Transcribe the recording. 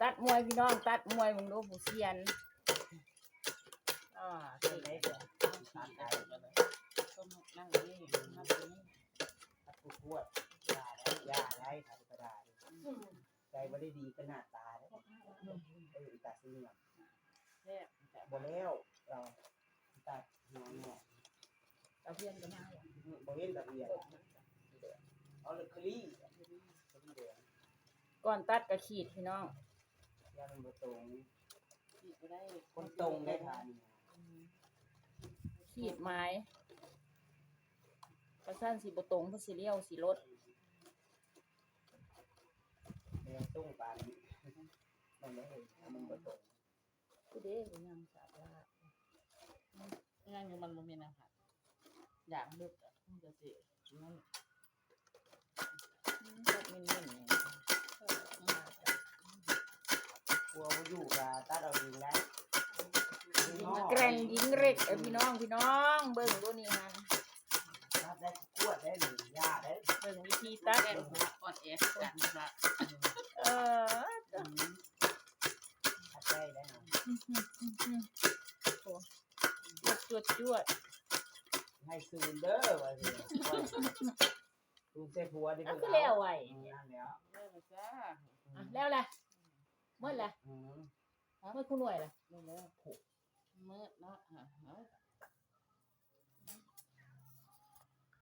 ຕັດມວຍພີ່ນ້ອງ ຕັດມວຍເບິ່ງດູຜູ້ຊຽນ. ອ່າ ເປັນໄດ໋ ຕັດໄດ້ ຕົ້ມນັ້ນນີ້ ຕັດຜູ້ກວດ ຢ່າໄດ້ ຢ່າໄດ້ ທຳກະດາ ໃຈບໍ່ໄດ້ດີກະໜ້າຕາເດ້ ເອີ ຕາຊິງາມ ແຊບ ບໍ່ແລ້ວ ລາວ ຕັດຫົວງອກ ຕາພຽນກໍມາ ບໍ່ເຫັນຕາພຽນ ເອົາເລີຍຄະລີ ຄະລີແດງ ກ່ອນຕັດກໍຂີດພີ່ນ້ອງ ຢ້ານມັນບໍ່ຕົງ ຂີດບໍ່ໄດ້ ຄົນຕົງໄດ້ທ່ານ ອືມ ຂີດໝາຍ ຄັນຊັ້ນຊິບໍ່ຕົງ ເພິ່ນຊິລ້ຽວ ຊິລົດ ແມ່ນຕົງປານນີ້ ມັນບໍ່ຕົງ ຜູ້ເດ້ ຍັງສາບລາບ ຍັງຢູ່ ມັນບໍ່ມີແນວຫັດ ຢາກເລິກອະ ມັນກໍຊິນັ້ນ ອືມ ຕັດເນັ້ນໆ ຜົວບໍ່ຢູ່ກໍຕັດເອົາເອງໄດ້ ຍິງແກว่ງຍິງເລັກ ເອີ ພີ່ນ້ອງ ພີ່ນ້ອງ ເບິ່ງດູນີ້ຫັ້ນ ຕັດໄດ້ກວດໄດ້ນີ້ ຢ່າໄດ້ ເບິ່ງວິທີຕັດ ແກວ່ງຫົວອ່ອນແອຄືກັນລະ ເອີ ຕັດໄດ້ໄດ້ ໂອ້ ຈວດໆ ໃຫ້ສູນເດີ ວ່າຊິສູນໃສ່ຜົວນີ້ ເອົາຄືແລ້ວໄວ ນັ້ນແຫຼະ ແລ້ວລະ ອ່ະ ແລ້ວລະ ໝົດລະ ອືມ ໝົດຄູ່ໜ່ວຍລະ ໝົດແລ້ວ ໝົດເນາະ ອ່າ